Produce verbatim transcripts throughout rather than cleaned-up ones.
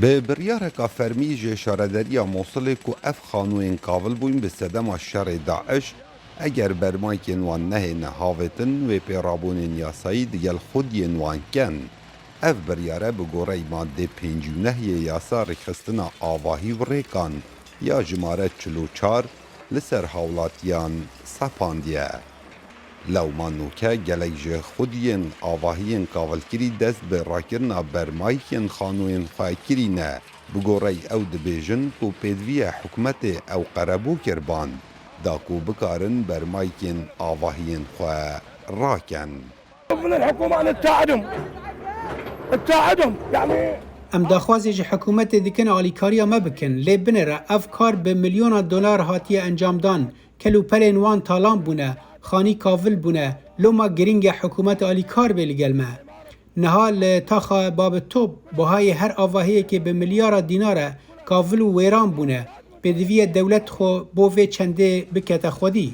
Bi biryareka fermî ji Şarederiya Mosilê ku ev xanoyên kavil bûyn bi sedema şerê DAIŞ, eger bermaykên wan nehêne havêtin, wê pêrabûnên yasayî digel xwediyên wan ken. Ev biryare bi goreyî madê pêncî û neh yê yasa rêkxistina avahî û rêkan ya jimare çil û çar li ser hawlatiyan sepandiye. Lewma nûke gelek ji xwediyên avahiyên kavilkirî dest bi rakirina bermayikên xanoyên xwe kirîne. Bi goreyî ew dibêjin ku pêdiviye hikûmetê ew qerebû kiriband, da ku bikarin bermayikên avahiyên xwe rakin. من الحكومة أن تساعدهم، تساعدهم، يعني. Em daxwazê ji hikûmetê dikin alîkariya me bikin, lê binêre ev kar bi milyona dolar hatiye encamdan, kel û pelên wan talan bûne, xanî kavil bûne, loma girîng e hikûmet alîkar bê li gel me. Niha li taxa Babitop buhayê her avahiyekê bi milyara dînar e, kavil û wêran bûne. Pêdiviye dewlet xwe bo vê çendê bikete xwedî.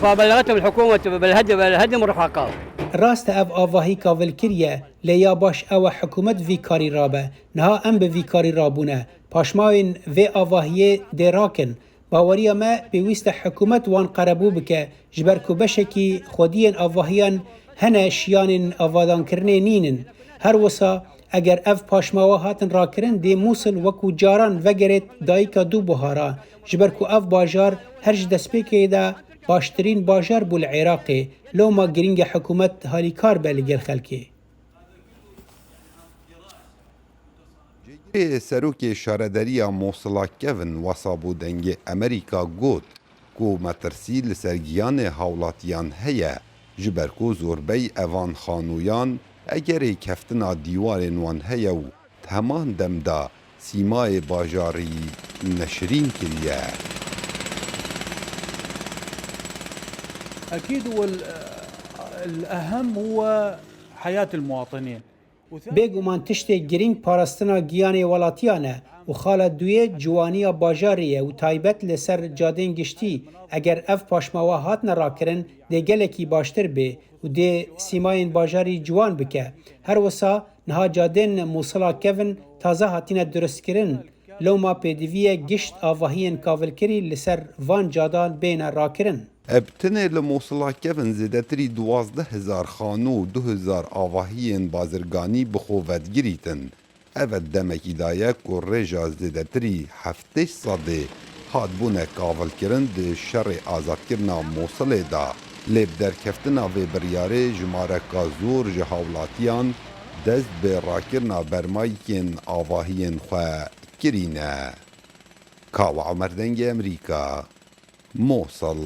فبلغتهم الحكومة بالهدم، بالهدم رفقا. Rast e ev avahî kavil kiriye, lê ya baş ew e hikûmet vî karî rabe. Niha em bi vî karî rabûne. Paşmawên vê avahiyê dê rakin. Baweriya me pêwîst e hikûmet wan qerebû bike, ji ber ku beşekî xwediyên avahiyan hene şiyanên avadankirinê nînin. Her wisa eger ev paşmawa hatin rakirin, dê Mûsil wekû caran vegerêt dayika du buhara, ji ber ku ev bajar her ji destpêkê de baştirîn bajar bû li Iraqê. Loma girîng e hikûmet halîkar be li gel xelkê. Cêgirê serokê şarederiya Mosila Kevin wesa bo Dengê Emerîka got ku metirsî li ser giyanê hawlatiyan heye, ji ber ku zorbey evan xanoyan egerê keftina dîwarên wan heye û di heman dem de sîmayê bajarî neşirîn kiriye. أكيد هو ال-، الأهم هو حياة المواطنين. Bêguman tiştê girîng parastina giyanê welatiyan e û xala duyê ciwaniya bajarê ye û taybet li ser cadên giştî, eger ev paşmawa hatine rakirin, dê gelekî baştir bê û dê sîmayên bajarî ciwan bike. Her wisa niha cadên Mûsila kevin taze hatine durustkirin. Lewma pêdivî ye gişt avahiyên kavilkirî li ser van cadan bêne rakirin. Bi tenê li Mûsila kevin zêdetirî duwazdeh hezar xano û du hezar avahiyên bazirganî bi xwe vedigirîtin. Ev di demekî de ye ku rêja zêdetirî heftê sedê hatbûne kavilkirin di şerê azadkirina Mûsilê de. Lê bi derkeftina vê biryarê jimareka zor ji hawlatiyan dest bi rakirina bermayikên avahiyên xwe kirîne. Kawa Omer, Dengê Emerîka, Mosul.